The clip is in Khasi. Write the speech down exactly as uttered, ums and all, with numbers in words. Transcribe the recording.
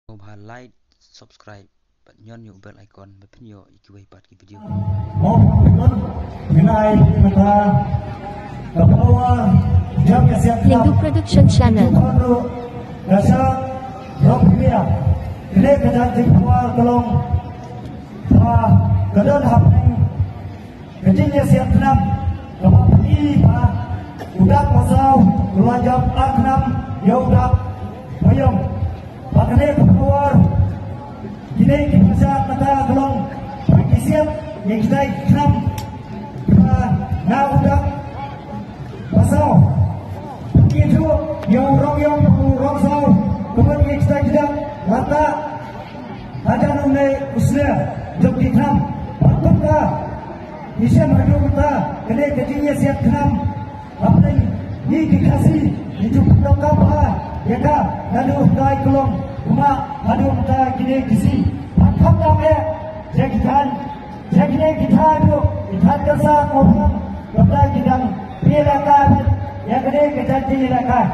Sngewbha like, subscribe bad ñion ïa u bell icon ba phin ïoh ïa kiwei pat ki video. Lindu Production Channel. Ka jingïasiat khnam kaba phi ba u dak ba saw u la jop ar khnam ïa u dak ba ïong. Ba kane ka por kine ki pynshai mynta ka long ba ki siat ïa kitai ki khnam ba na u dak ba saw. Ki ju ïa u rong ïong u rong saw kumne ïa kitai ki dak lata. Hajan une u sne jong ki khnam ba kumta. Ngi shem haduh mynta kane ka jingïasiat khnam. Hapdeng ngi ki Khasi ngi ju pyndonkam bha ïa ka naduh hynda i Klong Kmah haduh mynta kine ki sngi. Bad khamtam eh, ïa ki than, ïa kine ki than ruh, ki than Kyrsa Kynrad, mynta ki dang pynïalehkai ïa kane ka jait jingïalehkai.